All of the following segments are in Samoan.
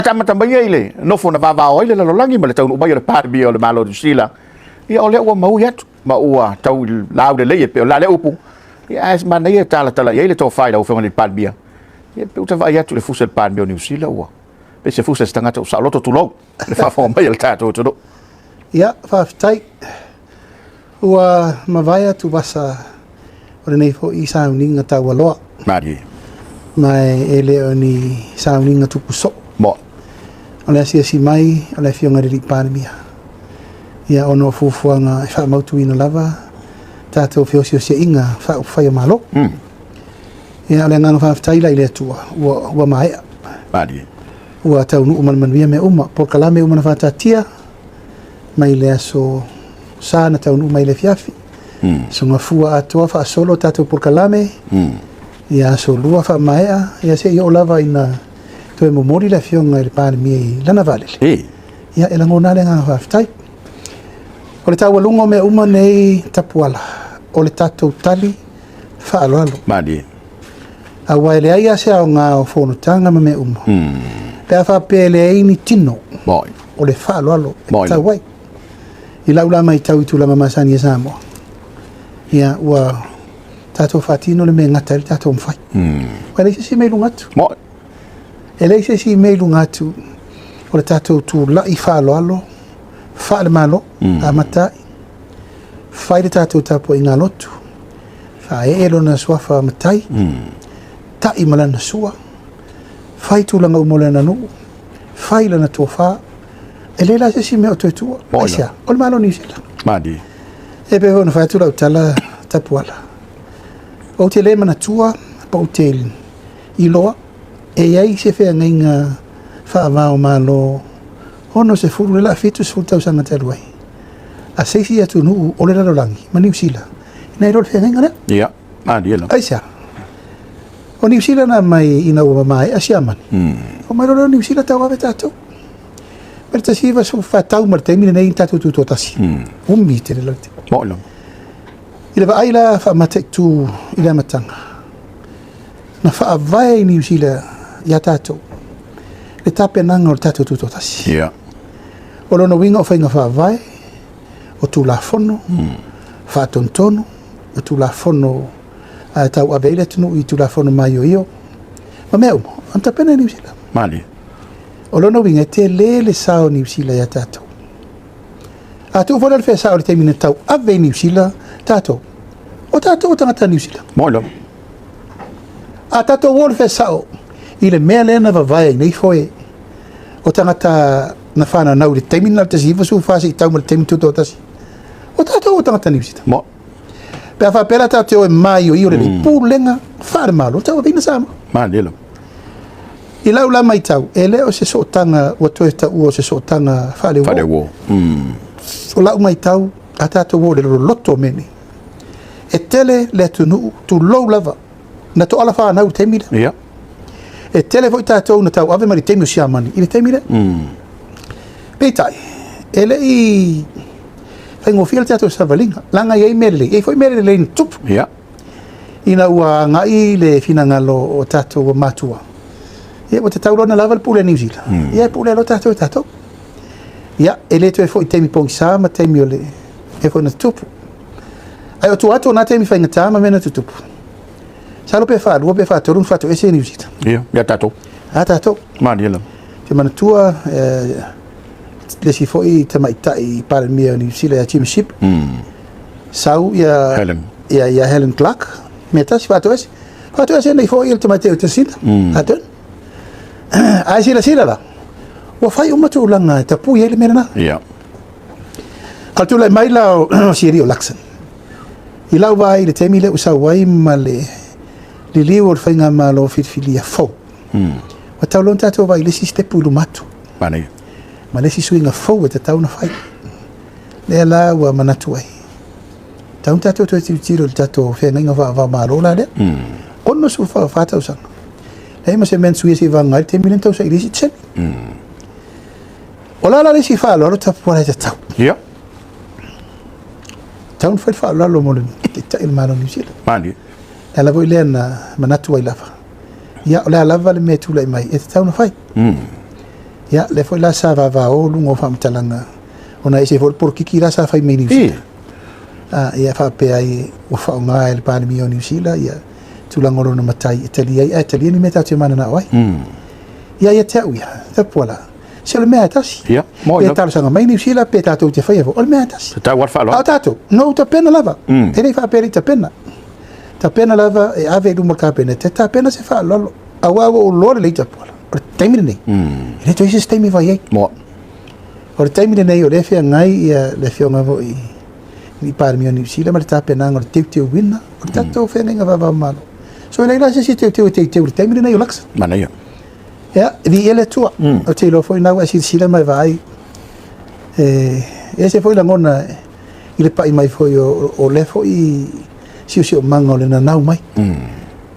Amata mai ai le nofo na vavao ai le lalolagi ma le taunuu mai o le Palemia o le Malo o Niu Sila, ia o lea ua maui atu ma ua tau laulelei e pei o la lea upu, ia ae manaia e talatala i ai le tofa i lau Afioga i le Palemia. Ia pei ua ta vaai atu i le fusi a le Palemia o Niu Sila ua pei se fusi a se tagata ua saoloto tulou le faafofoga mai a le tatou atunuu. Ia, faafetai. Ua mavae atuvasa o lenei foi sauniga taualoa. Malie. Ma e le o ni sauniga tupu soo. Mo. O le asiasi mai o le Afioga i le Alii Palemia, ia ona o fuafuaga e faamautuina lava tatou feosiosiaiga faaupufai o Malo. Ia, o le agaga faafetai la i le Atua ua maea. Malie. Ua taunuu ma le manuia mea uma, polokalame uma na faataatia mai le aso sa na taunuu mai le afiafi. Aso Gafua atoa faasolo tatou polokalame. Ia aso Lua faamaea, ia seia oo lava ina toe momoli le Afioga i le Palemia i lana vaalele. Ia e lagona lava le agaga faafetai. O le taualuga o mea uma nei Tapuala, o le tatou tali faaaloalo. Malie. Aua e leai lava se aoga o fonotaga ma mea uma, pe a faapea e leai ni tino o le faaaloalo e tatau ai. I lau la matau i tulaga masani a Samoa, ia ua tatou faatino le mea e gata ai le tatou mafai. Ua leai se isi mea i luga atu. E leai se isi mea i luga atu o le tatou tulai faaaloalo faale-Malo, amata ai, fai le tatou tapuaiga lotu, faaee lona suafa matai, tai ma lana sua, fai tulaga uma o lana nuu, fai lana tofa. E leai la se isi mea o toe tuua. Aisea? O le Malo o Niu Sila. Malie. E pei foi ona fai atu lau tala Tapuala, ou te le manatua po ou te iloa e i ai se feagaiga faava o Malo 60 le la 70 tausaga talu ai a se isi atunuu o le lalolagi ma Niu Sila na iloa le feagaiga lea. Ia, malie lava. Aisea? O Niu Sila na aumai ina ua maea Siamani. Omai loa lea o Niu Sila tauave tatou. Mai le 1944 tau ma le taimi lenei na tatou tutoatasi. Umi tele la le taimi. Moi lava. I le vaai la faamataitu i le amataga, na faavae i Niu Sila ia tatou le tapenaga o le tatou tutoatasi. O lona uiga o faiga faavae, o Tulafono, faatonutonu, o Tulafono a tauave ai le atunuu i Tulafono maioio ma mea uma, na tapena e Niu Sila. Malie. O lona uiga e tele le sao o Niu Sila ia tatou. A tuu foi la le feasao i le taimi na tauave i Niu Sila tatou, o tatou o tagata Niu Sila. Moi lava. A tatou o le feasao i le mea lea na vavae ai nei foe o tagata na fananau i le taimi na o le 1944 seia tau ma le taimi tutoatasi, o tatou o tagata Niu Sila. Moi. Pe a faapea la tatou te o e maioio lelei, pulega faale-Malo tauaveina Samoa. Malie lava. I lau la matau, e le o se sootaga ua toe taua o se sootaga faaleuo. Faaleuo. O lau matau, a tatou o i le loloto o mea nei, e tele le atunuu, tulou lava, na toala fanau i le taimi lea. E tele foi tatou na tauave mai le taimi o Siamani i le taimi lea. Peitai, e le i faigofie le tatou savaliga, leaga e i ai mea lelei, e i ai foi mea lelei na tupu. Ina ua agai le finagalo o tatou matua, ia ua tatau loa ona lava le pule a Niu Sila, ia e pule loa tatou e tatou. Ia, e le toe foi i taimi pogisa ma taimi o le mea foi na tutupu. Ae o tua atu o na taimi faigata ma mea na tutupu, masalo pe faalua pe faatolu na faatoese e Niu Sila. Ia, ia tatou. A tatou. Malie lava. Te manatua le isi foi tamaitai Palemia o Niu Sila ia Jim Shipley. Sau ia Helen. Ia, ia Helen Clark. Mea tasi faatoese. Faatoese nei foi le tamaitai o Jacinda Ardern. Ae silasila la, ua fai uma tulaga e tapui ai le mea lena. A o le tulai mai la o Siri o Luxon, i lau vaai i le taimi lea ua sau ai ma le liliu o le faigamalo filifilia fou, ua tatau loa ona tatou vaai i le isi sitepu i luma atu. Manaia. Ma le isi suiga fou e tatau ona fai. Lea la ua manatu ai, tatau ona tatou toe tilotilo i le tatou feagaiga faava-o-Malo la lea. 64 tausaga. Leai ma se mea na suia seivagana ai le taimi lea na tausaili ai sitiseni. O le a la le isi faaaloalo tapuala e tatau? Tatau ona fai le faaaloalo mo le Taitai o le Malo o Niu Sila. Malie. Le ala foi lea na manatu ai lava. Ia, o le a lava le mea e tulai mai, e tatau ona fai. Ia, lea foi la sa vavao luga o faamatalaga ona e ese foi le polokiki la sa fai mai Niu Sila. Ah, ia faapea ai ua faaaoga e le Palemia o Niu Sila ia tulaga o lona matai e talia ai, ae talia ni mea tatou te mananao ai. Ia, ia te au ia, Tapuala, se o le mea e tasi. Ia, mo Pe talosaga mai Niu Sila pe tatou te faia foi, o le mea e tasi. Tatau lava le faaaloalo. A o tatou, na ou tapena lava. E le i faapea e le i tapena. Tapena lava e ave i luma o le Kapeneta, e tapena se faaaloalo. Aua ua ou iloa lelei Tapuala, o le taimi lenei, e le toe i ai se isi taimi e fai ai. Moa. O le taimi lenei o lea e feagai ia le afioga foi i le Palemia o Niu Sila ma le tapenaga o le teuteuina o le tatou feagaiga faava-o-Malo. So e leai la se isi e teuteu e teuteu i le taimi lenei o Luxon. Manaia. Ia, viia le Atua. Ou te iloa foi na ua e silasila ma e vaai, e ese foi lagona i le pai mai foi o lea foi siosiomaga o le nanau mai.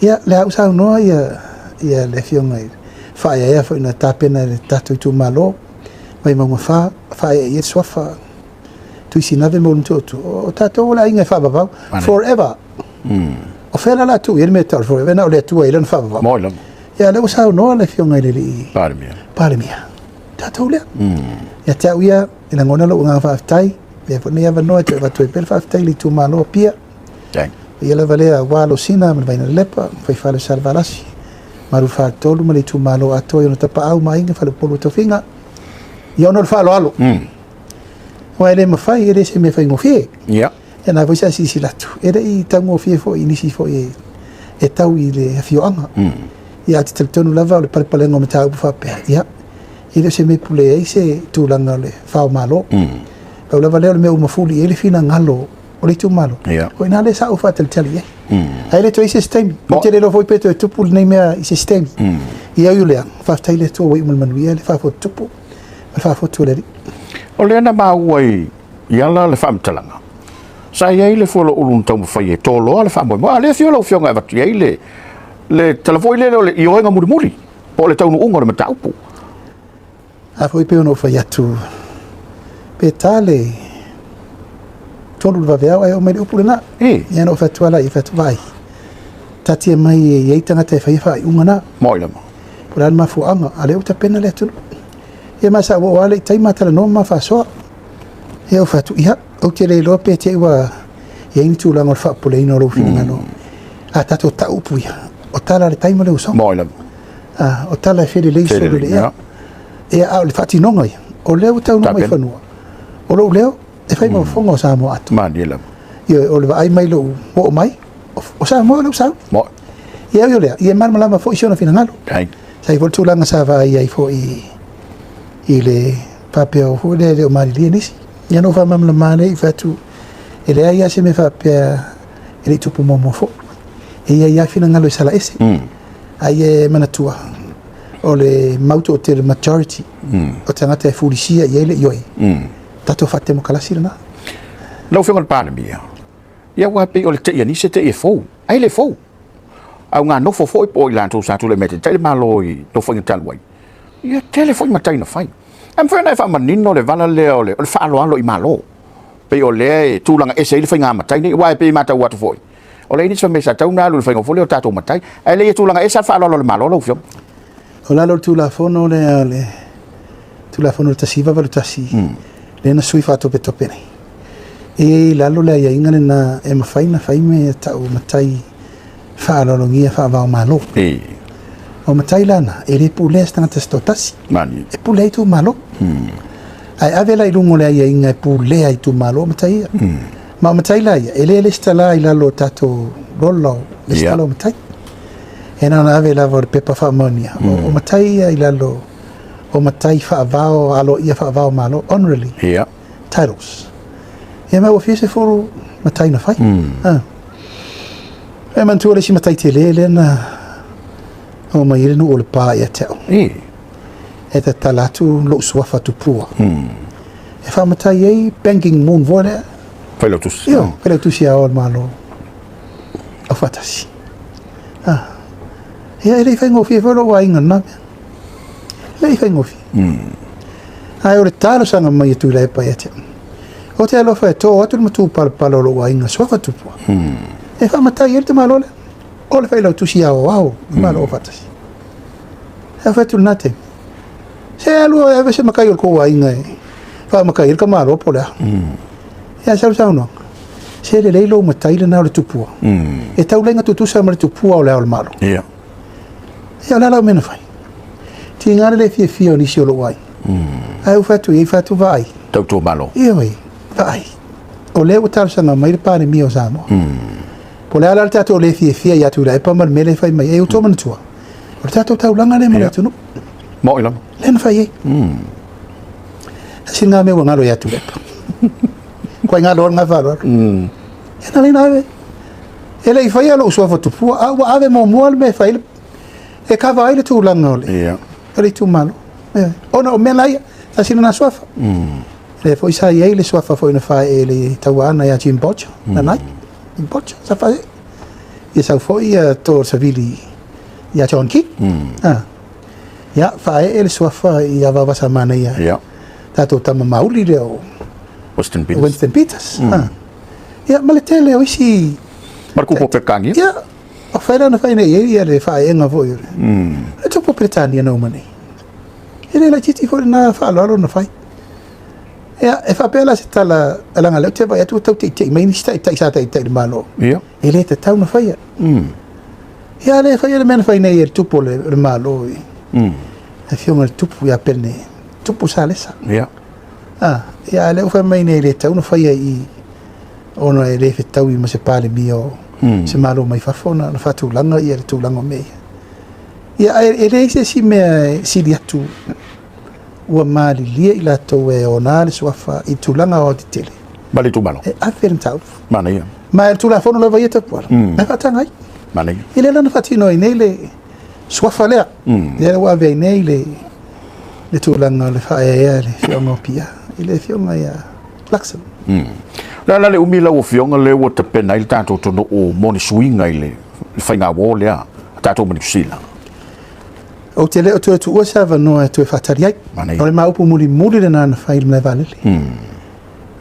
Ia, lea ua saunoa ia, ia le afioga i faaeaea foi na tapena e le tatou itumalo, Vaimauga 4, faaeaea i ai le suafa Tuisinave ma Ulumotootua. O tatou o le aiga e faavavau, forever. O fea la o le a tuu i ai le mea e tau o le forever, na o le Atua e i ai lana faavavau. Moi lava. Ia, lea ua saunoa le afioga i le alii Palemia. Palemia. Tatou lea. Ia te au ia, e lagona lou agaga faafetai, avea foi lenei avanoa e toe avatu ai pea le faafetai i le itumalo o Apia. Ia lava lea aua Alosina ma le Vainalelepa, Faifale o Salevalasi, Malu 43 ma le itumalo atoa i ona tapaau ma aiga, Faleupolu o Tofiga. Ia ona o le faaaloalo. Aua e le mafai, e le se mea faigofie. Ia na foi sa silasila atu, e le i taugofie foi i nisi foi e tau i le afioaga. Ia ae ou te talitonu lava o le palepalega o mataupu faapea, ia, e le o se mea e pule ai se tulaga o le faomalo. Pau lava lea o le mea ua mafuli i ai le finagalo o le itumalo, o i ina lea sa ou faatalitali i ai. Ae le toe i ai se isi taimi. Ou te le iloa foi pe toe tupu lenei mea i se isi taimi. Ia ui o lea, faafetai i le Atua ua iu ma le manuia le faafotu tupu ma le faafotu o le Alii. O lea na maua i ala le faamatalaga, sa i ai le fualaulu na taumafai e toloa le faamoemoe, a o lea e afio lau Afioga e avatu i ai le tala foi lele o le ioega mulimuli, po o le taunuuga o le mataupu. A foi pei ona ou fai atu, pe ta le 3 i le vaveao ae oo mai le upu lena. Ia na ou fai atu lava lea, fai atu, vaai, taatia mai e i ai tagata e faia faaiuga na. Moi lava. Po o le a le mafuaaga, a o lea ua tapena le atunuu. Ia ma sa ou oo lava lea i tai ma talanoa ma faasoa. Ia ou fai atu, ia, ou te le iloa pe te i ua i ai ni tulaga o le faapopoleina o lou finagalo. A tatou tau upu ia, o tala a le tai ma le usoga. Moi lava. Ah, o tala e felelei solo i le ea. Ia, a o le faatinoga ia, o lea ua taunuu mai i fanua, o lou leo e fai ma fofoga o Samoa atoa. Malie lava. Ia, o le vaai mai lou oo mai, o Samoa lea ua sauni. Ia, ui o lea, ia e malamalama foi si ona finagalo. Sa i ai foi le tulaga sa vaai ai foi i le faapea foi lea e le o malilie nisi. Ia na ou faamalamalama lea i fai atu, e leai lava se mea faapea e le i tupu muamua foi. E i ai lava finagalo e sala ese. A ia e manatua, o le mau toatele, majority, o tagata e fulisia i ai le ioe, tatou faatemokalasi lena. Lau Afioga i le Palemia, ia aua e pei o le tei a nisi e tei e fou, ae le fou. Auga nofo foi po o i latou sa tulai mai e taitai le Malo i Nofoaiga talu ai, ia tele foi matai na fai. Ae mafai ona e faamanino le vala lea o le faaaloalo i Malo, pei o lea e tulaga ese ai le faiga matai nei, aua e pei e matau atu foi, o lea e i ai nisi mea sa tau na alu i le faiga foi lea o tatou matai, ae le i tulaga ese le faaaloalo a le Malo lau Afioga. O lalo o le Tulafono lea o le Tulafono o le 1981, lea na sui faatopetope nei, e i ai i lalo le aiaiga lena e mafai ona fai mea tau matai faaaloalogia faava-o-Malo. O matai la na, e le pulea se tagata se toatasi. E pule ai itumalo. Ae ave la i luga o le aiaiga e pulea itumalo matai ia. Ma o matai la ia, e le lesitala i lalo o tatou lola o lesitala o matai. E na ona ave lava o le pepa faamaonia. O matai ia i lalo o matai faavao, aloaia faavao Malo, honorary titles. Ia ma ua fia sefulu matai na fai. E manatua le isi matai tele lea na oo mai ai le nuu o Lepa ia te au. E tatala atu lou suafa tupua. E faamatai ai Banking Moon foi lea. Failautusi. Io, Failautusi a o le Malo au faatasi. Ah. Ia e le i faigofie foi lou aiga na mea. E le i faigofie. Ae o le talosaga mai e Tuilaepa ia te au. O te alofa e tō atu le matupalapala o lou aiga suafa tupua. E faamatai ai le tamaloa lea. O le failautusi aoao o le Malo o faatasi. E fai atu lena taimi. Se alu e ave se matai o le tou aiga e faamatai ai le tamaloa po o le a. Ia sau le saunoaga, se lelei lou matai lena o le tupua. E tau laina tutusa ma le tupua o le Ao o le Malo. Ia. Ia o le a lau mea na fai? Tiga le le fiafia o nisi o lou aiga. Ae ou fai atu i ai, fai atu vaai. Tautua Malo. Ioe, vaai. O lea ua talosaga mai le Palemia o Samoa. Po o le a la le tatou le fiafia ia Tuilaepa ma le mea lea e fai mai ai, outou manatua, o le tatou taulaga lea ma le atunuu. Maoi lava. Lea na fai ai. Tasi lena mea ua galo ia Tuilaepa. Kuai galo lena faaaloalo. Ia na leina ave. E le i faia lou suafa tupua, a ua ave muamua le mea e fai e kava ai le tulaga o le, o le itumalo. Ona o mea la ia, tasi lena suafa. Lea foi sa i ai le suafa foi na faaee e le tauaana ia Jim Bolger, nanai. Jim Bolger, sa faaee. Ia sau foi ia to savili ia John Key. Ah. Ia, faaee le suafa ia Vaovasa Manaia. Tatou tama mauli lea o Winston Peters. Winston Peters. Ah. Ia, ma le tele o isi... Ma le kupu o Peretania. Ia, o whai rana whai nei e ia le whaeenga foi o le. Le tupu o Peretania na uma nei. E le laitiiti foi lena faaaloalo na fai. Ia, e faapea la se tala, leaga o lea ou te vaai atu ua tau teitei mai nisi taitai sa taitai i le Malo. Ia. E le tatau na faia. Ia, a le faia le mea na fai nei e le tupu o le, o le Malo i le afioga i le tupu ia Pene, tupu Salesa. Ia. Ah, ia, a lea ua fai mai nei e le tatau na faia i ona e le fetaui ma se Palemia o se Malo mai fafo na faatulaga ia le tulaga o mea ia. Ia, ae e leai se isi mea e sili atu ua malilie i latou e ona le suafa i tulaga aoaotetele. Ma le itumalo. E ave le mataupu. Manaia. Ma e le Tulafono lava ia Tapuala, e faataga ai. Manaia. E le la na faatino ai nei le suafa lea. Lea ua ave ai nei le le tulaga o le faaeaea i le afioga o Pia, i le afioga ia Luxon. O le a la le umi lau afioga lea ua tapena ai le tatou atunuu mo ni suiga i le faigauo lea a tatou ma Niu Sila? Ou te le o toe tuua se avanoa e toe faatali ai. Manaia. O le ma upu mulimuli lena na fai i le malae vaalele.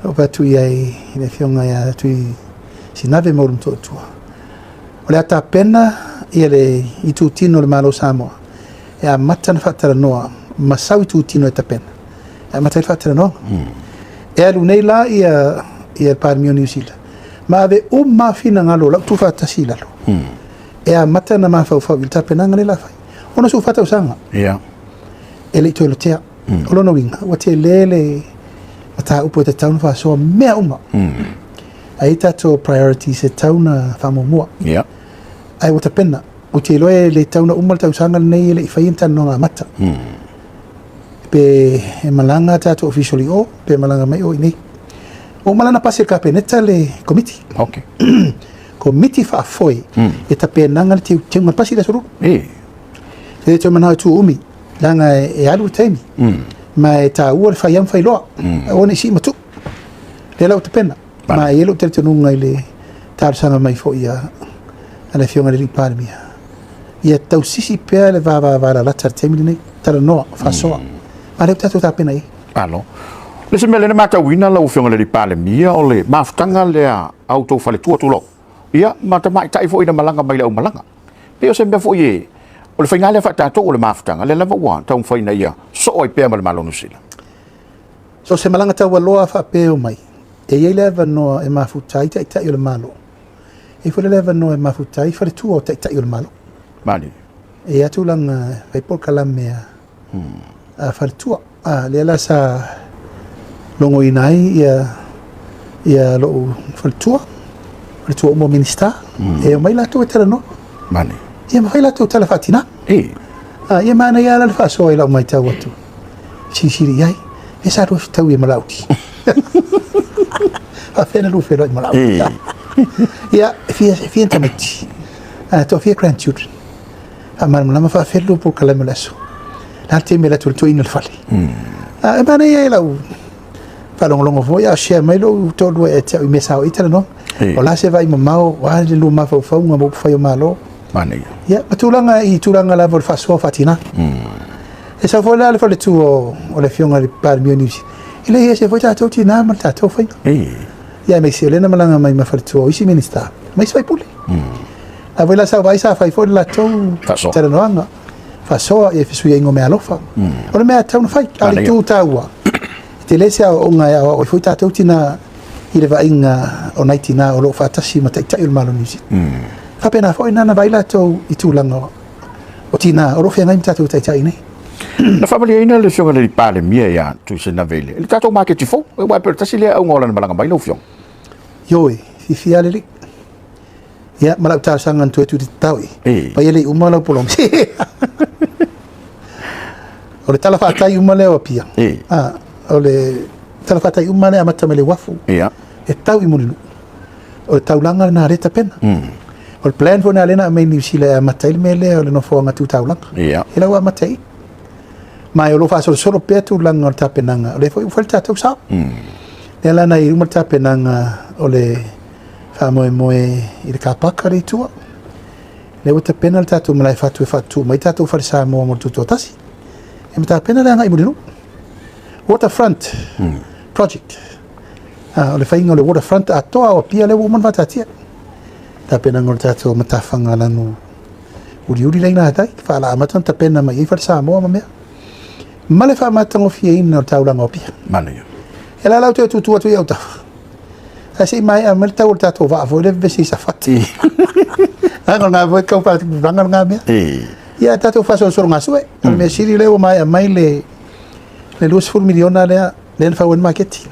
Ou fai atu i ai i le afioga ia Tui Sinave ma Ulumotootua. O le a tapena ia le itutino o le Malo o Samoa e amata ona faatalanoa ma sau itutino e tapena. E amata ai le faatalanoaga. E alu nei la ia ia le Palemia o Niu Sila ma ave uma finagalo o lau tuufaatasi i lalo. E amata ona mafaufau i le tapenaga lea o le a fai. 64 tausaga. Ia. E le i toe lotea. O lona uiga, ua tele le mataupu e tatau ona faasoa mea uma. Ae i ai tatou priorities e tatau ona faamuamua. Ia. Ae ua tapena. Ou te iloa e le tatau ona uma le tausaga lenei e le i faia ni talanoaga amata. Pe e malaga tatou official i o, pe malaga mai o i nei. Ua uma la ona pasi e le Kapeneta le Komiti. Okay. Komiti faafoe e tapenaga le teuteuga pasi i le aso Lulu. E. E le toe manao e tuumi, leaga e alu le taimi. Ma e taua le fai lava ma fai loa. Aua ne i sii ma tuu. Lea la ua tapena. Ma e i ai lou talitonuga i le talosaga mai foi a le Afioga i le Alii Palemia, ia tausisi pea le vavavalalata i le taimi lenei, talanoa, faasoa. Ma lea ua tatou tapena i ai. Malo. Le isi mea lea na matauina lau Afioga i le Alii Palemia, o le mafutaga lea a outou faletua tulou, ia ma tamaitai foi na malaga mai le aumalaga. Pei o se mea foi e, o le faiga lea faatatou o le mafutaga, lea lava ua taumafai ina ia soo ai pea ma le Malo o Niu Sila. So o se malaga taualoa faapea e omai, e i ai le avanoa e mafuta ai taitai o le Malo. E i ai foi le avanoa e mafuta ai faletua o taitai o le Malo. Malie. E i ai tulaga e fai polokalame a faletua. A, lea la sa logoina ai ia, ia lou faletua, faletua uma o Minisita, e omai latou e talanoa. Malie. Ia ma fai latou tala faatina. E. A, ia manaia la le faasoa i lau matau atu. Silisili i ai, e sa lua fetaui e Malauli. Faafefea na lua feiloai ma Malauli. Ia, e fia, e fia tamaiti. A, toafia grandchildren. Faamalamalama faafefea le lua polokalame o le aso. Le a le taimi e alu atu ai le toeaina i le fale. A, e manaia i lau faalogologo foi a o share mai lou toalua ia te au i mea sa oo i ai talanoaga. O le a se vaai mamao, o a le lua mafaufauga ma upufai o Malo. Manaia. Ia, ma tulaga i tulaga lava o le faasoa faatina. E sau foi la le faletua o le Afioga i le Palemia o Niu Sila, e leai ese foi tatou tina ma le tatou faiga. Ia, aemaise o lea na malaga mai ma faletua o isi Minisita, ma isi faipule. A foi la sa vaai sa fai foi le latou Faasoa. talanoaga. faasoa, ia fesuiaiga o meaalofa. O le mea e tatau ona fai, a o le itu taua, e tele se aoaoga e aoao ai foi tatou tina i le vaaiga o nai tina o lo o faatasi ma taitai o le Malo o Niu Sila. E faapena foi na vaai latou i tulaga o tina o lo o feagai ma tatou taitai nei. Na faamalieina le Afioga i le Palemia ia Tuisanave i le tatou maketi fou, aua e pei o le tasi lea auga o lana malaga mai lau Afioga. Ioe, fiafia lava le alii. Ia, ma lau talosaga na toe tuti tatau i. Pai e le i uma lau polomisi. O le tala faatai uma lea o Apia. Ah, o le tala faatai uma lea amata mai le uafu. E tau i Mulinuu. O le taulaga lena lea tapena. O le plan foi lena lea na aumai Niu Sila e amata ai le mea lea o le nofoaga tu taulaga. E la ua amata i. Ma o lo o faasolosolo pea tulaga o le tapenaga. O lea foi ua fai le tatou sao. Lea la na i uma le tapenaga o le faamoemoe i le kapaka lea i tua. Lea ua tapena le tatou malae fatu e faatutu mai tatou fale Samoa mo le tutoatasi. E ma tapena le agai Mulinuu. Waterfront project. Ah, o le faiga o le waterfront atoa o Apia lea ua uma ona faataatia. Tapenaga o le tatou matafaga lanu uliuli la i gatai, faalaamata ona tapena mai ai fale Samoa ma mea. Ma le faamatagofieina o le taulaga o Apia. Manaia. E la lau toe tutu atu i autafa. Ae se i maea mai le tau o le tatou vaa foi lea vevesi i Safata. Leaga o lena foi e tau faatulaga lena mea. Ia tatou faasolosolo gasue. O le mea sili lea ua maea mai le $20 miliona lea lea na fau ai le maketi.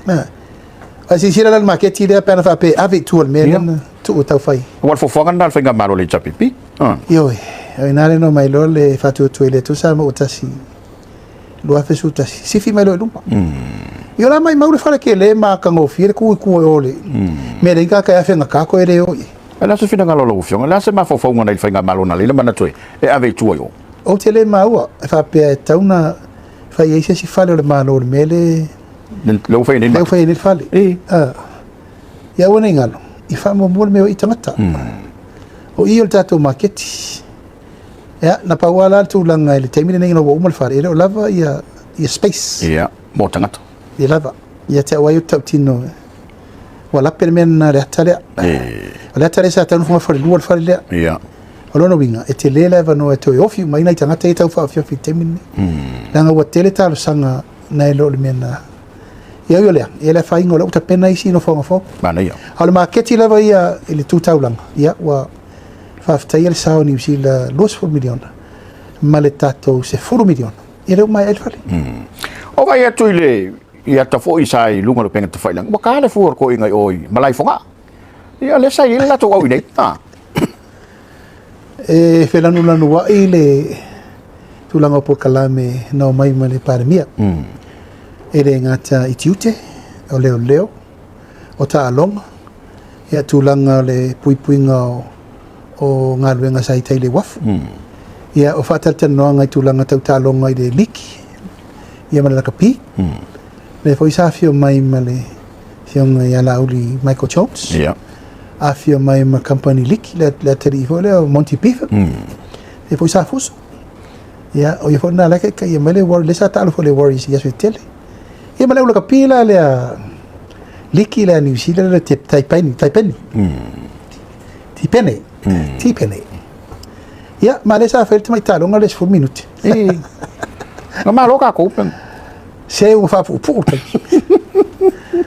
Ae silasila la i le maketi lea pe ana faapea e ave i tua i le mea lea na tuu e tau fai. Aua o le fuafuaga lena a le faigamalo a le HRPP. Ioe, o i ina lea na omai loa le faatuatua i le Atua Samoa ua tasi 2011, sifi mai loa i luma. Ia o la maimau le fale tele ma matagofie le tu i tua i o le mea leai ni tagata e afegata toe le o i ai. O le a se finagalo o lau Afioga? O le a se mafaufauga nai le faigamalo na laila manatu e ave i tua i o? Ou te le maua e faapea e tatau ona fai ai se isi fale o le Malo i le mea lea Lea ua fai ai nei lea ua fai ai nei le fale. Ia aua ne i galo, i faamuamua le mea o i tagata. O i o le tatou maketi. Ia, na pau lava la le tulaga i le taimi lenei ina ua uma le fale, e le o lava ia, ia space. Ia, mo tagata. E lava. Ia te au ai o tautino, ua lape le mea lena i le ata lea. O le ata lea sa tatau ona fogafalelua le fale lea. Ia. O lona uiga, e tele le avanoa e toe ofi uma ai nai tagata ia e tau faaofiofi i le taimi lenei. Leaga ua tele talosaga nai lo le mea na... Ia ui o lea, ia le afaina o lea ua tapena isi nofoaga fou. Manaia. A o le maketi lava ia i le tu taulaga, ia ua faafetaia le sao o Niu Sila $20 miliona ma le tatou $10 miliona. Ia lea ua maea ai le fale. O vaai atu i le i ata foi sa i luga o le upega tafailagi, ua ta le fua o le toeaina i o i Malaefogaa. Ia lea sa i ai le latou au i inei. Ha. E felanulanuai le tulaga o polokalame na omai ma le Palemia. E le gata i tiute, o leoleo, o taaloga, ia tulaga o le puipuiga o, o galuega sa i tai i le uafu. Ia o faatalatalanoaga i tulaga tau taaloga i le liki, ia ma le lakapi. Lea foi sa afio mai ma le afioga ia Laauli Michael Jones. Afio mai ma company liki, le, le atalii foi lea o Monty Beaver. Lea foi sa fuso. Ia, o ia foi lena la e taitaia mai le Warriors, lea sa taalo foi le Warriors i aso e tele. Ia ma le au lakapi la lea liki lea Niu Sila le te Taipeni, Taipeni. Tipene. Tipene. Ia, ma lea sa fai le tamai taaloga le 10 minute. Na malo tatou pe. Se ua faapuupuu le taimi.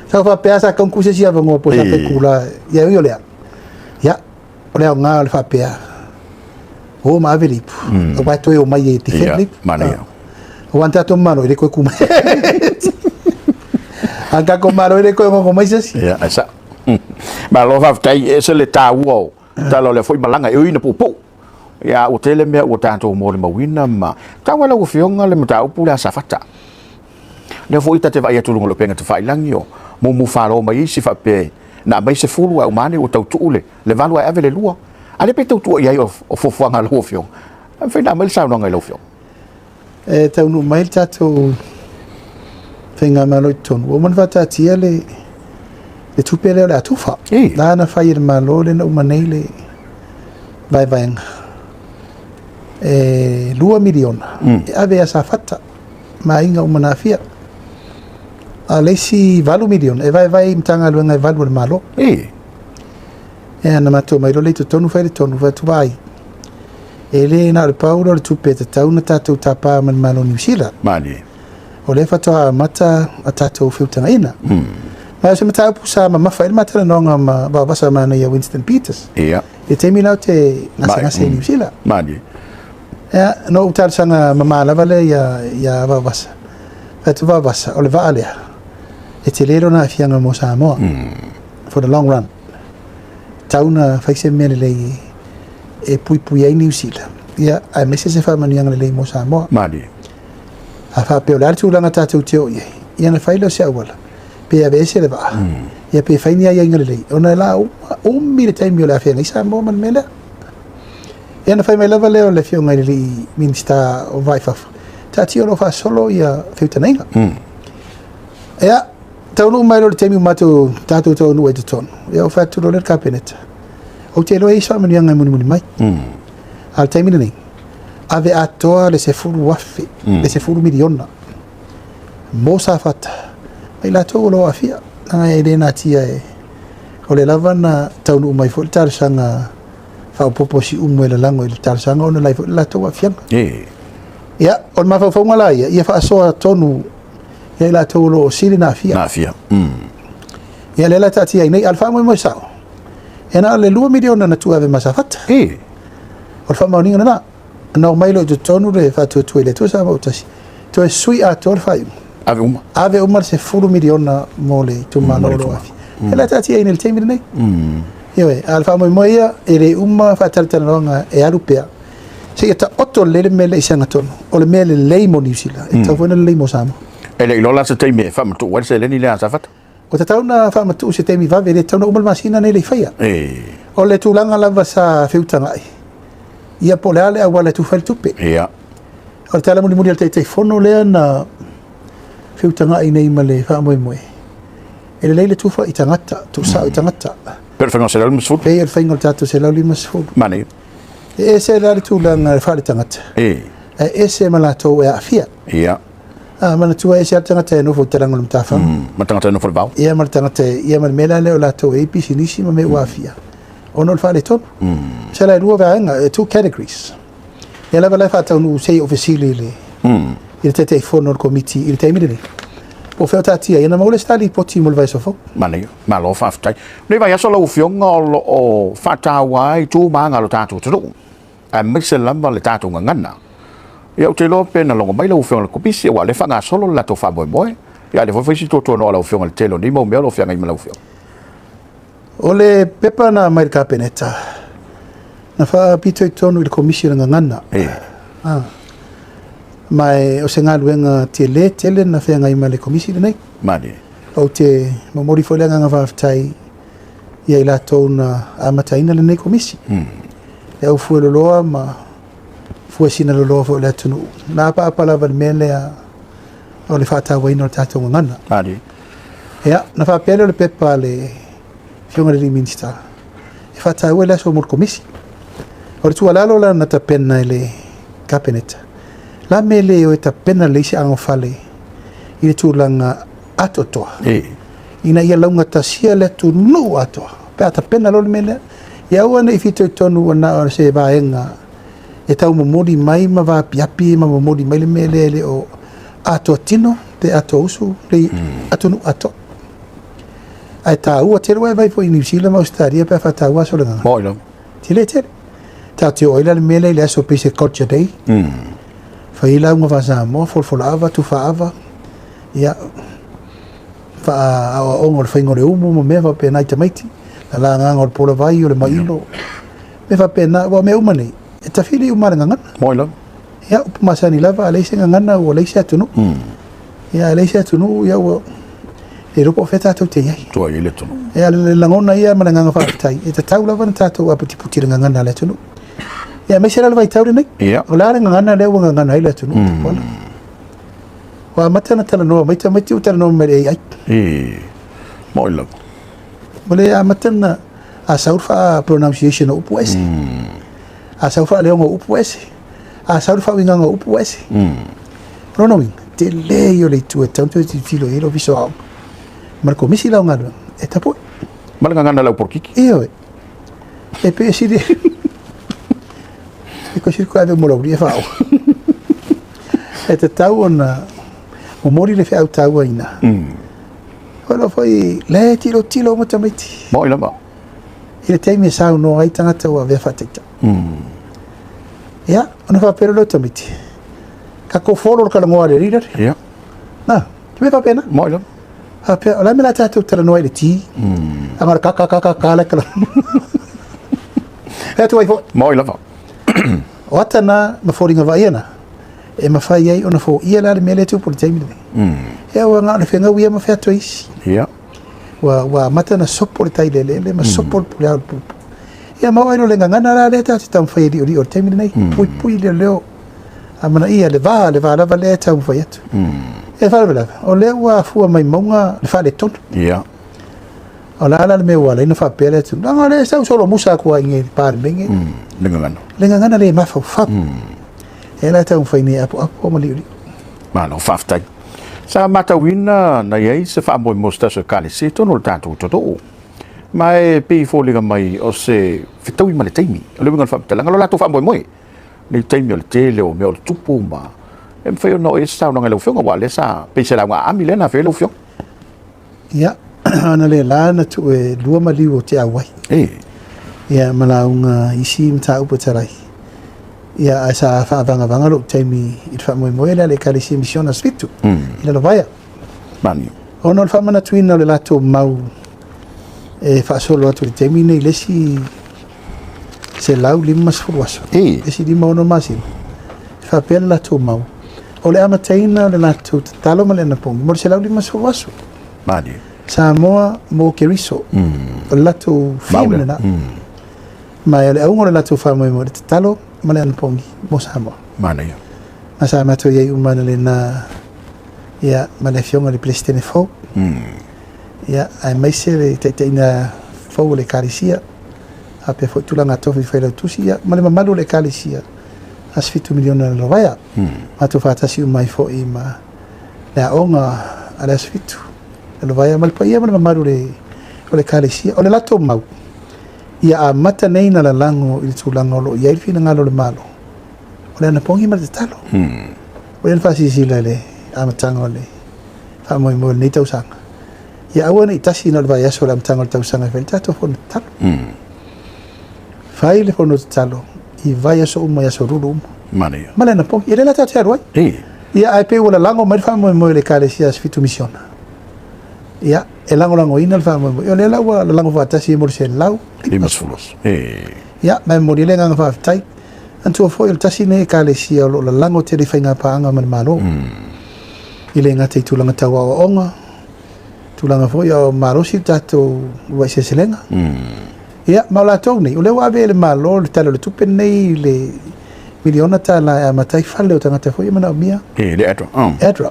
Sa ou faapea sa tatau ona tuu se isi avanoa po o sa fai kula. Ia ui o lea. Ia, o le aoga o le faapea, o ma ave le ipu, aua e toe omai e defend le ipu. Manaia. Aua na tatou malo, e le toe ku mai. A tatou malo e le toe gogo mai se isi. Ia, e sao. Malo faafetai, e ese le taua o tala o lea foi malaga e ui ina puupuu. Ia, ua tele mea ua tatou molimauina ma tau e lau Afioga le mataupu lea a Safata. Lea foi ta te vaai atu i luga o le upega tafailagi o mumu falo mai isi faapea na aumai 10 ae uma ane ua tau tuu le 8 ae ave le 2. A lea pe tau tua i ai o fuafuaga a lau Afioga? E mafai ona aumai le saunoaga i lau Afioga? E taunuu mai le tatou faigamalo i totonu, ua uma ona faataatia le tupe lea o le a tufa. La na fai e le Malo lea na uma nei le vaevaega e $2 miliona e ave ia Safata ma aiga uma na aafia. A o le isi $8 miliona e vaevae i Matagaluega e 8 a le Malo. E na matou mai loa lea i totonu fai le tonu, fai atu, vaai. E le na o le pau lea o le tupe e tatau ona tatou tapa ma le Malo o Niu Sila. Malie. O lea faatoa amata a tatou feutagaina. Ma o se mataupu sa mamafa ai le ma talanoaga ma Vaovasa Manaia Winston Peters. Ia. I le taimi la ou te gasegase i Niu Sila. Malie. Ia, na ou talosaga mama lava lea ia, ia Vaovasa. Fai atu Vaovasa, o le vaa lea, e tele lona aafiaga mo Samoa. For the long run. Tau na fai se mea lelei e puipui ai Niu Sila, ia, aemaise se faamanuiaga lelei mo Samoa. Malie. A faapea o le a le tulaga tatou te oo i ai, ia ona fai lea o se auala, pe aveese le vaa, ia pe fai ni aiaiga lelei, ona e la uma, umi le taimi o le a feagai Samoa ma le mea lea. Ia ona fai mai lava lea o le afioga i le alii Minisita o Va i Fafo, taatia o lo o faasolo ia feutagaiga. Ia, taunuu mai loa i le taimi ua matou tatou taunuu ai i totonu, ia ou fai atu loa lea i le Kapeneta, ou te iloa e i ai se faamanuiaga e mulimuli mai. A o le taimi lenei, ave atoa le 10,000, le 10 miliona mo Safata ma i latou o lo o aafia. Leaga e le natia e, o lea lava na taunuu mai foi le talosaga faaopoopo si umu e lalago i le talosaga ona o la e i ai foi le latou aafiaga. Ia, o le mafaufauga la ia, ia faasoa tonu ia i latou o lo o sili ona aafia. Na aafia. Ia lea la taatia ai nei, a o le faamoemoe sao, e na o le 2 miliona na tuu ave ma Safata. O le faamaoniga lena. Na omai loa i totonu le faatuatua i le Atua Samoa ua tasi, toe sui atoa le faaiuga. Ave uma. Ave uma le 10 miliona mo le itumalo o lo o aafia. Ia la taatia ai nei i le taimi lenei. Ioe, a o le faamoemoe ia, e le uma faatalatalanoaga e alu pea seia taoto lelei le mea lea i se agatonu. O le mea lelei mo Niu Sila, e tatau foi ona lelei mo Samoa. E le i iloa la se taimi e faamatuu ai le seleni lea a Safata? Ua tatau ona faamatuu se taimi vave, e le tatau ona uma le masina nei le i faia. O le tulaga lava sa feutagai, ia po o le a le auala e tufa ai le tupe. O le tala mulimuli a le Taitaifono lea na feutagai nei ma le faamoemoe, e lelei le tufa i tagata, tuusao i tagata. Pei o le faiga o le 150? Pei o le faiga o le tatou 150. Manaia. E ese la le tulaga faaletagata, ae ese ma latou e aafia. A, manatua e ese lava le tagata e nofo i talaga o le matafaga. Ma le tagata e nofo i le vao. Ia ma le tagata e, ia ma le mea la lea o latou e i ai pisinisi ma mea ua aafia ona o le faaletonu. Masalo e lua vaega, e two categories. Lea lava la e faataunuu se i ou fesili i le i le Taitaifono o le Komiti i le taimi lenei, po o fea o taatia ai, ona maua lea o se ta lipoti mo le vaiaso fou. Manaia. Malo faafetai. Lenei vaiaso lau Afioga o lo o faataua ai tu ma aga o le tatou atunuu, aemaise lava le tatou gagana. Ia ou te iloa pe na logo mai lau Afioga i le Komisi, aua o lea e faagasolo le latou faamoemoe. Ia a o lea foi e fai si tuatuanoa o lau Afioga i le tele o nei mau mea o lo o feagai ma lau Afioga. O le pepa na aumai i le Kapeneta, na faapitoitonu i le Komisi o le Gagana. Ma o se galuega tele tele na feagai ma le Komisi lenei. Malie. Ou te momoli foi le agaga faafetai ia i latou na amataina lenei Komisi. Le au fueloloa ma fuesina loloa foi o le atunuu, na apaapa lava i le mea lea o le faatauaina o le tatou gagana. Malie. Ia, na faapea lea o le pepa a le Afioga i le Minisita, e faataua le aso mo le Komisi. O le tuualalo la na tapena e le Kapeneta, la me le o e tapena lelei se agofale i le tulaga atoatoa, ina ia laugatasia le atunuu atoa, pe a tapena loa le mea lea, ia aua ne i fitoitonu ua na o se vaega e tau momoli mai ma vaapiapi ma momoli mai le mea lea e le o atoa tino pe atoa usu le atunuu atoa. Ae taua tele, ua e vaai foi i Niu Sila ma Ausetalia pe a faataua aso o le gagana. Moi lava. Tele tele. Tatou te oo ai la le mea lea i le aso pei se culture day. Fai ai lauga faa-Samoa, folafolaava, tufaava, ia, faaaoaoga o le faiga o le umu ma mea faapena i tamaiti, lalagaga o le polavai, o le mailo, mea faapena. Aua o mea uma nei, e tafili uma lava i le gagana. Moi lava. Ia, upu masani lava, a leai se gagana ua leai se atunuu. Ia, a leai se atunuu, ia ua le iloa po o fea tatou te i ai. Tua i ai le atunuu. Ia, le lagona ia ma le agaga faafetai, e tatau lava ona tatou aputiputi i le gagana a le atunuu. Ia, aemaise la le vaitau lenei. Ia. O le a le gagana lea ua gagana ai le atunuu? Tupuola? Ua amata ona talanoa mai tamaiti ua talanoa mai i le AI. E, moi lava. Ua le amata ona a sau le faa-pronunciation o upu ua ese. A sau le faaleoga o upu ua ese. A sau le faauigaga o upu ua ese. O lona uiga, tele ia o le itu e tatau ona toe tilotilo i ai le Ofisa o Aoga ma le Komisi la o Galuega e tapue. Ma le gagana a le au polokiki. Ioe. E pei e sili. E koe sili koe ave mo lau e whao. E tatau ona momoli le feau taua ina. Foi foi le tilo tilo mo tamaiti. Mo ila ba. I le taimi e saunoa ai tagata ua avea faataitai. Ia, ona faapea lea o tamaiti. Tatou folo le talanoa a le alii Ia. Na, te mea faapena. Mo ila. Faapea, o le a mea la tatou talanoa i le ti? Aga o le ka ka ka ka ka le kala. E atu ai foi. Mo ila ba. O ata na ma foliga vaaia na, e mafai ai ona foia la le mea lea e tupu i le taimi lenei. Ia ua na o le fegau ia ma feato isi. Ia. Ua amata na sopo le tai le lele ma sopo le pule au le pupu. Ia ma oi le gagana la lea tatou te taumafai e li'oli'o i le taimi lenei. Puipui le leo amanaia le va lava lea e taumafai atu. E faalavelave, o lea ua afua mai mauga le faaletonu. Ia. O le a la le mea ua ala ai ona faapea le atunuu. Leaga o lea e sau solomusa atu lava i inei i le Palemene. Le gagana. Le gagana le mafaufau. E la e taumafai nei e apoapo ma li'oli'o. Malo, faafetai. Sa matauina na i ai se faamoemoe o se tasi o Ekalesia i totonu o le tatou atunuu. Ma e pei e foliga mai o se fetaui ma le taimi. O le uiga o le faamatalaga, o lo latou faamoemoe. Nei taimi o le tele o mea o le tupu ma e mafai ona oo i ai se saunoaga i lau Afioga, aua o lea sa pei se lauga aami lea na afea ai lau Afioga. Ia, ana le la na tuu e lua maliu o te auai. E. Ia, ma lauga isi mataupu e talai. Ia, ae sa faavagavaga lou taimi i le faamoemoe lea a le Ekalesia Misiona Aso Fitu, i Lalovaea. Mani. Ona o le faamanatuina o le latou mau e faasolo atu i le taimi nei i le isi 150 aso, E. le isi 56 masina, e faapea le latou mau, o le amataina o le latou tatalo ma le anapogi mo le 150 aso. Mani. Samoa mo Keriso, o le latou theme lena. Ma o le auga o le latou faamoemoe, o le tatalo ma le anapogi mo Samoa. Manaia. Ma sa matou i ai uma analeila, ia, ma le afioga i le Peresetene fou. Ia, aemaise le taitaiga fou o le Ekalesia, faapea foi tulaga tofi failautusi, ia, ma le mamalu o le Ekalesia Aso Fitu Miliona Lalovaea. Matou faatasi uma ai foi ma le aoga a le Aso Fitu Lalovaea ma le paia ma le mamalu o le Ekalesia. O le latou mau, ia amata nei na lalago i le tulaga o lo o i ai le finagalo o le Malo, o le anapogi ma le tatalo. Ua i ai le faasilasila i le amataga o le faamoemoe o lenei tausaga, ia aua ne i tasi na o le vaiaso o le amataga o le tausaga e fai ai le tatou fono tatalo. Fai le fono tatalo i vaiaso uma, i aso lulu uma. Manaia. Ma le anapogi, e le la tatou te alu ai. E. Ia, ae pei ua lalago mai le faamoemoe o le Ekalesia Aso Fitu Misiona. Ia, e lagolagoina le faamoemoe. O lea la ua lalago faatasi ai mo le 150 aso. E. Ia, ma e momoli ai le agaga faafetai. Manatua foi o le tasi lenei Ekalesia o lo o lalago tele i faigapaaga ma le Malo. E le gata i tulaga tau aoaoga, tulaga foi o malosi le tatou uluai seleselega. Ia, ma o latou nei, o lea ua ave e le Malo le Tala o le Tupe lenei i le miliona tala e amata ai fale o tagata foi e manaomia. E, le ADRA. ADRA.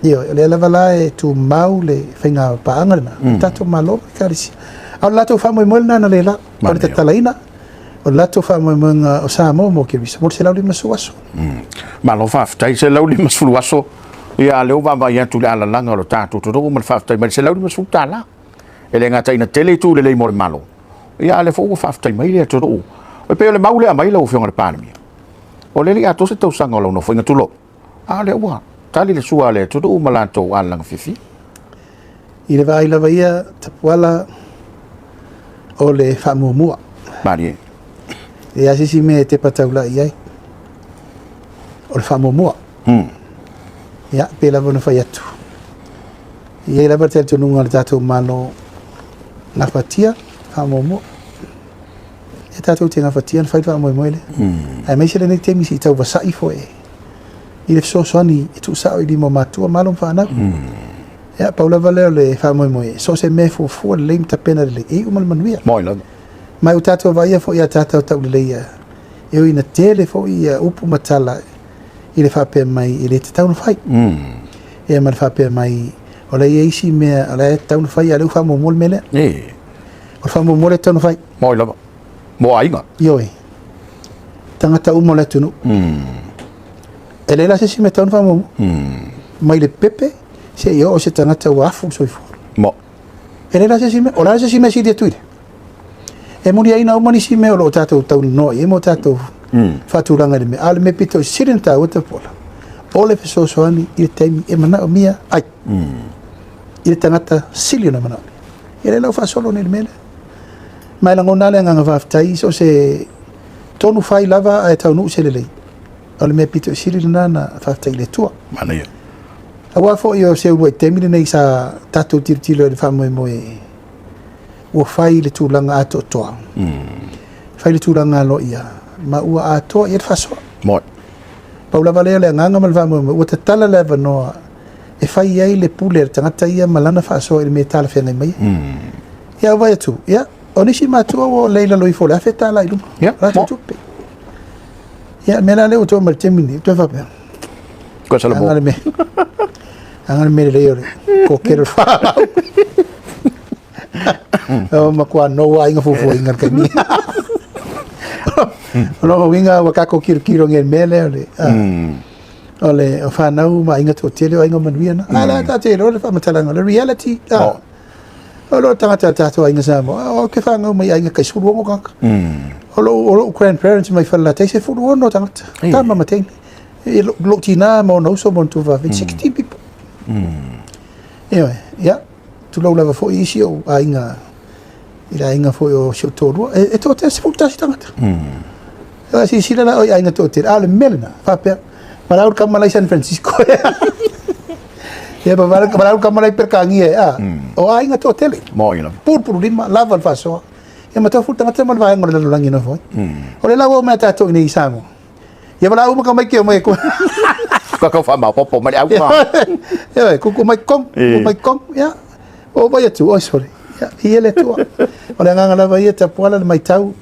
Ioe, o lea lava la e tumau le faigapaaga lena, le tatou Malo ma le Ekalesia. A o le latou faamoemoe lena na le la, o le tatalaina o le latou faamoemoega o Samoa mo Keriso mo le 150 aso. Malo faafetai, 150 aso, ia a lea ua vaavaai atu i le alalaga o le tatou atunuu ma le faafetai mai le $150 tala. E le gata ina tele itu lelei mo le Malo, ia a lea foi ua faafetai mai le atunuu. E pei o le mau lea aumai lau Afioga i le Palemia, o lea e le i atoa se tausaga o lau nofoaiga tulou, a o lea ua tali le sua a le atunuu ma latou alalaga fiafia. I le vaai lava ia Tapuala o le faamuamua. Malie. E leai se isi mea e tepa taulai i ai. O le faamuamua. Ia, pei lava ona fai atu. E i ai lava le talitonuga o le tatou Malo gafatia faamuamua. E tatou te gafatia ona fai le faamoemoe lea. Aemaise lenei taimi se i tau vasai foi i le fesoasoani e tuusao i lima o matua ma alo ma fanau. Ia, pau lava lea o le faamoemoe, so o se mea e fuafua lelei ma tapena lelei, e iu ma le manuia. Moi lava. Ma ua tatou vaaia foi ia tatou tauleleia, e ui ina tele foi ia upu ma tala i le faapea mai e le tatau ona fai. Ia ma le faapea mai o la e i ai isi mea o la e tatau ona fai, a o lea ua faamuamua le mea lea. E. O le faamuamua lea e tatau ona fai. Moi lava. Mo aiga. Ioe. Tagata uma o le atunuu. E leai la se isi mea e tatau ona faamuamua. Mai le pepe seia oo se tagata ua afu le soifua. Mo. E leai la se isi mea. O le a se isi mea sili atu i le? E muliaina uma nisi mea o lo o tatou talanoa i ai ma o tatou Faatulaga i le mea. A o le mea pito i sili ona taua Tapuala, o le fesoasoani i le taimi e manaomia ai. I le tagata sili ona manaomia. Ia lea la ua faasolo nei i le mea lea. Ma e lagona lava le agaga faafetai so o se tonu fai lava ae taunuu se lelei. O le mea pito i sili lena na faafetai i le Atua. Manaia. Aua foi o se uluai taimi lenei sa tatou tilotilo i le faamoemoe ua fai i le tulaga atoatoa. Fai le tulaga aloaia ma ua atoa i ai le faasoa. Moni. Pau lava lea o le agaga ma le faamoemoe ua tatala le avanoa e fai ai le pule a le tagata ia ma lana faasoa i le mea e talafeagai mai ai. Ia vaai atu, ia, o nisi matua ua le i lalo ifo o le $1,000 i luga. Ia, o latou tupe. Ia, o le mea la lea ua toe mai i le taimi lenei, ua toe faapea. Koe Salamo. Aga le mea. Aga le mea lelei o le kokele o le whānau. O matua no aiga fuafuaina le taimi. O lona uiga ua tatou tilotilo nei i le mea lea o le o le o whānau ma aiga toatele o aiga manuia na. A la tatou te iloa le faamatalaga o le reality. O lou tagata o tatou aiga Samoa, ou te fanau mai aiga tai 16 tagata. O lou grandparents mai Falelatai, 16 tagata. Tama ma teine. E lou tina ma ona uso ma ona tuafafine, 16 people. Ioe, ia, tulou lava foi isi ou aiga, i le aiga foi o si ou toalua, e toatele, 11 tagata. A silasila la i aiga toatele, a o le mea lena, faapea, valaau le tama la i San Francisco. Ia, ma valaau le tama la i Peretania, a, o aiga toatele. Moni lava. Pulupululima, lava le faasoa. Ia, ma tofu le tagata ma le vaega o le lalolagi e nofo ai. O lea la ua oo mai a tatou i inei i Samoa. Ia valaau uma tamaiti e omai e Ka kau whaamaopopo mai le aupa. Ia, kuku mai kong, kuku mai kong, ia. O vai atu, oi sorry. Ia, ia le Atua. O le agaga lava ia, Tapuala, le matau,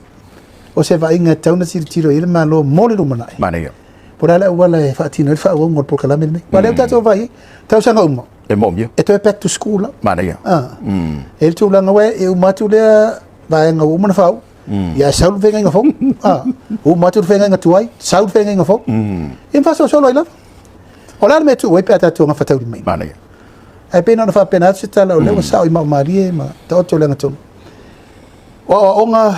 o se vaaiga e tatau ona tilotilo i ai le Malo mo le lumanai. Manaia. Po o le a le auala e faatino ai le faaauauga o le polokalame lenei. Aua o lea ua tatou vaai i ai, tausaga uma. E moomia. E toe back to school lava. Manaia. E i ai le tulaga, aua e uma atu lea vaega ua uma ona faauu, ia ae sau le feagaiga fou. Uma atu le feagaiga tuai, sau le feagaiga fou. Ia ma faasolosolo ai lava. O le a le mea e tuu ai pe a tatou gafataulimaina? Manaia. Ae pei na ona faapena atu se tala, o lea ua sao i maomalie ma taoto le agatonu. O aoaoga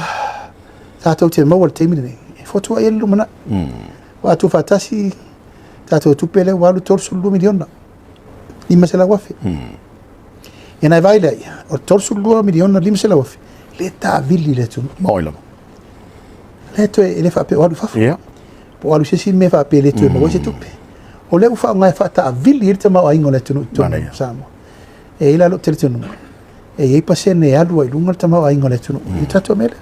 tatou te maua i le taimi lenei, e fotuai ai le lumanai. Ua tuufaatasi tatou tupe lea ua alu $32 miliona, 500,000. Ia na e vaai lea, o le $32 miliona 500,000, le taavili i le atunuu. Moni lava. Le toe, e le faapea o alu i fafo. Po o alu i se isi mea faapea e le toe maua ai se tupe. O lea ua faaaoga e faataavili ai le tamaoaiga o le atunuu i totonu o Samoa. E i ai la lou talitonuga, e i ai pasene e alu ai i luga le tamaoaiga o le atunuu i le tatou mea lea.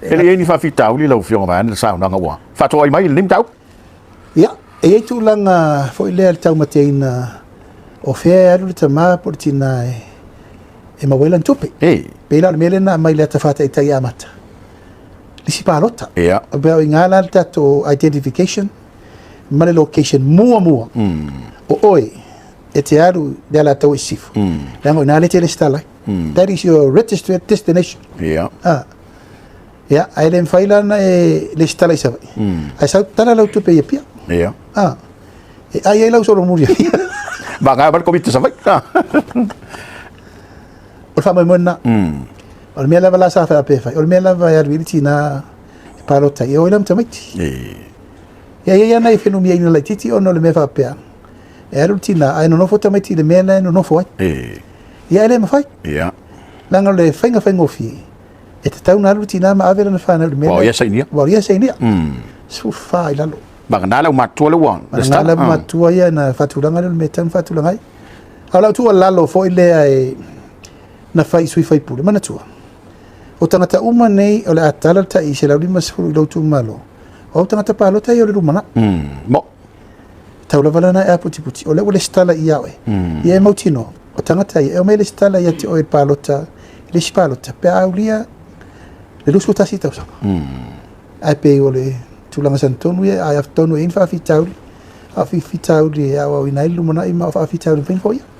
E le i ai ni faafitauli lau Afioga vaeane le saunoaga ua faatoai mai i lenei mataupu? Ia, e i ai tulaga foi lea i le taumateina o fea e alu le tama po o le tina e maua ai lana tupe. Pei la o le mea lea na aumai i le ata faataitai amata, lisi palota. E pei o i ina la le tatou identification ma le location muamua o oe e te alu i le Alataua i Sisifo, leaga o i ina lea e te resitala ai. That is your registered destination. Ia, ae le mafai la ona e resitala i Savaii, ae sau tala lau tupe i Apia. E ai ai lau solomuli i Apia. Vagana mai le Komiti o Savaii. O le faamoemoe lena. O le mea lava la sa faapea e fai, o le mea lava e alu i ai le tina e palota ai, e o ai la ma tamaiti. Ia, e i ai lava nai fenumiaiga laitiiti ona o le mea faapea, e alu le tina ae nonofo tamaiti i le mea la e nonofo ai. Ia e le mafai. Leaga o le faiga faigofie, e tatau ona alu le tina ma ave lana fanau i le mea lea. Ua ia sainia. Ua ia sainia. 14 i lalo. Vagana le aumatutua lea ua Vagana le aumatutua ia na faatulaga lea o le mea e tatau ona faatulaga ai. A o lau tuualalo foi lea e na fai i sui faipule, manatua, o tagata uma nei o le a tala le tai 150 i lou itumalo, o au tagata palota ia o le lumanai. Mo. Tau lava lana e aputiputi, o lea ua lesitala ia oe. Ia e mautinoa, o tagata ia, e omai lesitala ia te oe i le palota, i le isi palota, pe a aulia le 21 tausaga. Ae pei o le tulaga sagatonu ia, a tonu e i ai ni faafitauli, a o faafitauli e aoaoina ai le lumanai ma o faafitauli e mafai ona foia.